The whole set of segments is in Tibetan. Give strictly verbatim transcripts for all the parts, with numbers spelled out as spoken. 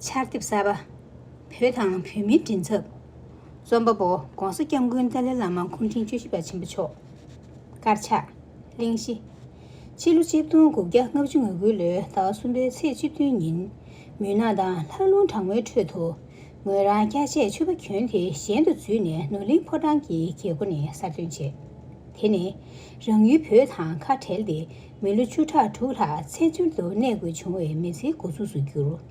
ཕྱག་དེབ་གསར་པ། བོད་དང་བོད་མིའི་མགྲིན་ཚབ། རྩོམ་པ་པོ་༧གོང་ས་༧སྐྱབས་མགོན་ཏཱ་ལའི་བླ་མ་སྐུ་ཕྲེང་བཅུ་བཞི་པ་ཆེན་པོ་མཆོག་དཀར་ཆག་གླེང་གཞི། ཕྱི་ལོ་ཆིག་སྟོང་དགུ་བརྒྱ་ལྔ་བཅུ་ང་དགུ་ལོའི་ཟླ་བ་གསུམ་པའི་ཚེས་བཅུ་བདུན་ཉིན། མུན་ནག་དང་ལྷགས་རླུང་གྲང་མོའི་ཁྲོད་དུ། ངོས་རང་སྐྱ་ཆས་ཕྱུ་པ་གྱོན་ཏེ་གཞན་དུ་འཛུལ་ནས་ནོར་གླིང་ཕོ་བྲང་གི་རྒྱལ་སྒོ་ནས་གསར་ཐོན་བྱས། དེ་ནི། རང་ཡུལ་བོད་དང་ཁ་བྲལ་ཏེ་མི་ལོ་བཅུ་ཕྲག་དྲུག་ལྷག་བཙན་བྱོལ་དུ་གནས་དགོས་བྱུང་བའི་མི་ཚེའི་འགོ་འཛུགས་སུ་གྱུར།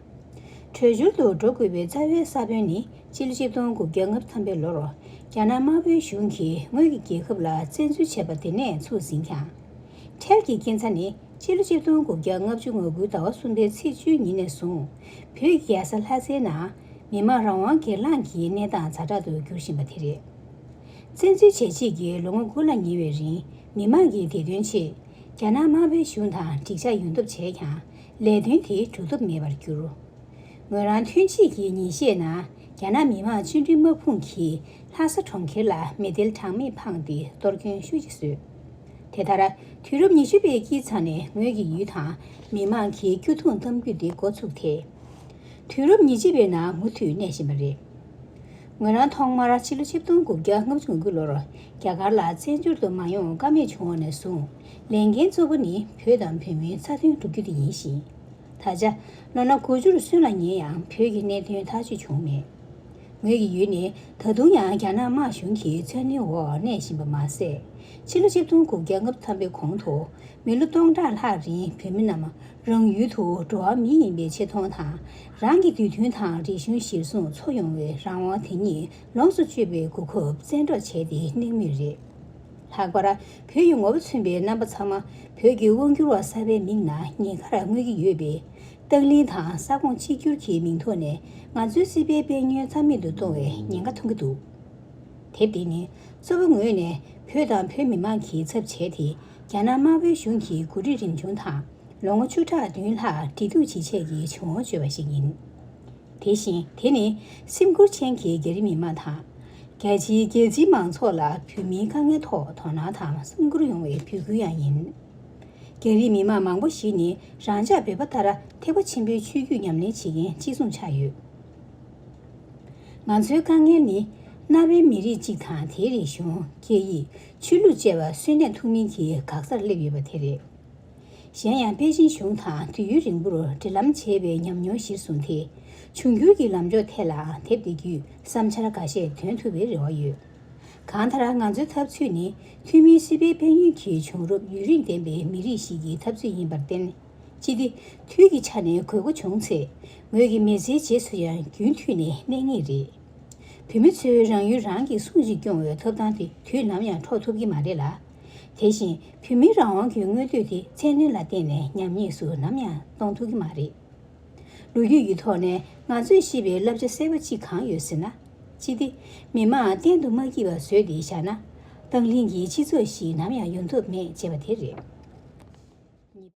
བྲོས་བྱོལ་དུ་འགྲོ་དགོས་པའི་རྩ་བའི་ས་བོན་ནི་ཕྱི་ལོ་ཆིག་སྟོང་དགུ་བརྒྱ་ལྔ་བཅུ་ཐམ་པའི་ལོར་རྒྱ་ནག་དམར་པོའི་གཞུང་གིས་ངོས་ཀྱི་རྒྱལ་ཁབ་ལ་བཙན་འཛུལ་བྱས་པ་དེ་ནས་ཚུགས་ཟིན་ཀྱང་། འཕྲལ་གྱི་རྐྱེན་རྩ་ནི་ཕྱི་ལོ་ཆིག་སྟོང་དགུ་བརྒྱ་ལྔ་བཅུ་ང་དགུ་ཟླ་བ་གསུམ་པའི་ཚེས་བཅུའི་ཉིན་ནས་བཟུང་བོད་ཀྱི་རྒྱལ་ས་ལྷ་སའི་ནང་མི་མང་རང་དབང་སྒེར་ལངས་ཀྱི་གནས་སྟངས་ཛ་དྲག་ཏུ་འགྱུར་བཞིན་པ་དེ་རེད། བཙན་འཛུལ་བྱས་རྗེས་ཀྱི་ལོ་ངོ་དགུ་ལ་ཉེ་བའི་རིང་མི་མང་གི་བདེ་དོན་ཆེད་རྒྱ་ནག་དམར་པོའི་གཞུང་དང་འགྲིག་འཇགས་ཡོང་ཐབས་བྱས་ཀྱང་ལས་དོན་དེ་འགྲུབ་ཐབས་མེད་པར་གྱུར། ངོས་རང་ཐོན་རྗེས་ཀྱི་ཉིན་ཤས་ནང་རྒྱ་ནག་མི་དམངས་བཅིངས་འགྲོལ་དམག་དཔུང་གིས་ལྷ་ས་གྲོང་ཁྱེར་ལ་མེ་མདེལ་གྲངས་མེད་འཕངས་ཏེ་གཏོར་སྐྱོན་ཤུགས་ཆེ་བཟོས། དེ་ལྟར་དུས་རབས་ཉི་ཤུ་པའི་དཀྱིལ་མཚམས་ནས་ངོས་ཀྱི་ཡུལ་དང་མི་དམངས་ཀྱི་སྐྱོ་གདུང་གཏམ་རྒྱུད་འདི་འགོ་ཚུགས་ཏེ། དུས་རབས་ཉེར་གཅིག་པའི་ནང་མུ་མཐུད་གནས་བཞིན་པ་རེད། ངོས་རང་ཐོག་མར་ཕྱི་ལོ་ཆིག་སྟོང་དགུ་བརྒྱ་ལྔ་བཅུ་ང་དགུ་ལོར་རྒྱ་གར་ལ་བཙན་བྱོལ་དུ་མ་ཡོང་ཀ་མེད་བྱུང་བ་ནས་བཟུང་ལས་འགན་གཙོ་བོ་ནི་བོད་དང་བོད་མིའི་རྩ་དོན་བསྒྲུབ་རྒྱུ་དེ་ཡིན་ཞིང་། ད་ཆ་ལོ་ན་དགུ་བཅུར་སོན་ལ་ཉེ་ཡང་བོད་ཀྱི་གནད་དོན་ཐག་གཅོད་བྱུང་མེད། ངོས་ཀྱི་ཡུལ་ནི་ད་དུང་ཡང་རྒྱ་ནག་དམར་གཞུང་གི་བཙན་གནོན་འོག་གནས་བཞིན་པ་མ་ཟད། ཕྱི་ལོ་ཆིག་སྟོང་དགུ་བརྒྱ་ལྔ་བཅུ་ཐམ་པའི་གོང་དུ་མི་ལོ་སྟོང་ཕྲག་ལྷག་རིང་བོད་མི་རྣམས་རང་ཡུལ་དུ་འགྲོ་བ་མི་ཡིན་པའི་ཆེ་མཐོང་དང་རང་གི་འདོད་འདུན་དང་རིག་གཞུང་གཞིར་བཟུང་འཚོ་ཡོང་བའི་རང་དབང་དེ་ཉིད་ལོངས་སུ་སྤྱོད་པའི་གོ་སྐབས་བཙན་འཕྲོག་བྱས་ཏེ་གནང་མུས་རེད། ལྷག་པར་བོད་ཡི་ངོ་བོ་མཚོན་པའི་རྣམ་པ་ཚང་མ་བོད་ཀྱི་དབང་སྒྱུར་བ་གསར་པའི་མིང་ནང་ཉེན་ཁར་མངོན་གྱི་ཡོད་པས། བརྟན་ལྷིང་དང་ས་ཁོངས་གཅིག་གྱུར་གྱི་མིང་ཐོག་ནས་ང་ཚོའི་སྲིད་པའི་དཔལ་ཡོན་རྩ་མེད་དུ་གཏོང་བའི་ཉེན་ཁ་མཐོང་གི་འདུག་དེབ་འདི་ནི་གཙོ་བོ་ངོས་ནས་བོད་དང་བོད་མི་མང་གི་ཚབ་བྱས་ཏེ་རྒྱ་ནག་དམར་པོའི་གཞུང་གི་འགོ་ཁྲིད་རིམ་བྱུང་དང་ལོ་ངོ་བཅུ་ཕྲག་བདུན་ལྷག་འབྲེལ་གཏུག་བྱེད་ཆེད་ཀྱི་བྱུང་བ་བརྗོད་པ་ཞིག་ཡིན། དེ་བཞིན་དེ་ནི་སེམས་ཁུར་ཅན་གྱི་རྒྱ་རིགས་མི་མང་དང་། རྒྱ་ཆེའི་རྒྱལ་སྤྱིའི་མང་ཚོགས་ལ་བོད་མིའི་དཀའ་ངལ་ཐོག་དོ་སྣང་དང་སེམས་ཁུར་ཡོང་བའི་འབོད་སྐུལ་ཡང་ཡིན། རྒྱ་རིགས་མི་མང་མང་པོ་ཞིག་ནི་རང་ཅག་བོད་པ་ལྟར་ཐེག་པ་ཆེན་པོའི་ཆོས་བརྒྱུད་ཉམས་ལེན་བྱེད་མཁན་གཅིག་མཚུངས་ཆགས་ཡོད། ང་ཚོའི་དཀའ་ངལ་ནི་གནའ་བོའི་མི་རིགས་གཅིག་དང་དེའི་རིག་གཞུང་། སྐད་ཡིག་ཆོས་ལུགས་བཅས་པ་གསོན་གནས་ཐུབ་མིན་གྱི་འགག་རྩར་སླེབས་ཡོད་པ་དེ་རེད། གཞན་ཡང་པེ་ཅིན་གཞུང་དང་དུས་ཡུན་རིང་པོར་འབྲེལ་ལམ་བྱས་པའི་ཉམས་མྱོང་གཞིར་བཟུང་སྟེ། འབྱུང་འགྱུར་གྱི་ལམ་ཕྱོགས་ཐད་ལའང་དེབ་འདི་བརྒྱུད་བསམ་འཆར་འགའ་ཤས་འདོན་ཐུབ་པའི་རེ་བ་ཡོད། གང་ལྟར་ང་ཚོའི་འཐབ་རྩོད་ནི་ཐུན་མིན་སྲིད་པའི་དཔལ་ཡོན་གྱི་བྱུང་རབས་ཡུན་རིང་ལྡན་པའི་མི་རིགས་ཤིག་གི་འཐབ་རྩོད་ཡིན་པར་བརྟེན། ཅི་སྟེ་དུས་ཀྱི་ཆ་ནས་དགོས་མཁོ་བྱུང་ཚེ། ངོས་ཀྱི་མི་ཚེའི་རྗེས་སུ་ཡང་རྒྱུན་མཐུད་ནས་གནས་ངེས་རེད། བོད་མི་ཚོས་རང་ཡུལ་རང་གིས་སྲུང་ཞིང་སྐྱོང་བའི་ཐོབ་ཐང་དེ་དུས་ནམ་ཡང་འཕྲོག་ཐུབ་ཀྱི་མ་རེད་ལ། དེ་བཞིན་བོད་མིའི་རང་དབང་གི་མངོན་འདོད་དེ་བཙན་གནོན་ལ་བརྟེན་ནས་ཉམས་ཉེས་སུ་ནམ་ཡང་གཏོང་ཐུབ་ཀྱི་མ་རེད། ལོ་རྒྱུས་ཀྱི་ཐོག་ནས་ང་ཚོས་ཤེས་པའི་བསླབ་བྱ་གསལ་པོ་གཅིག་གང་ཡོད་ཟེར་ན། ཅི་སྟེ། མི་མང་གཏན་དུ་མ་སྐྱིད་པ་བཟོས་ཏེ་བཞག་ན། བརྟན་ལྷིང་གི་སྤྱི་ཚོགས་ཤིག་ནམ་ཡང་ཡོང་ཐབས་མེད་ཅེས་པ་དེ་རེད།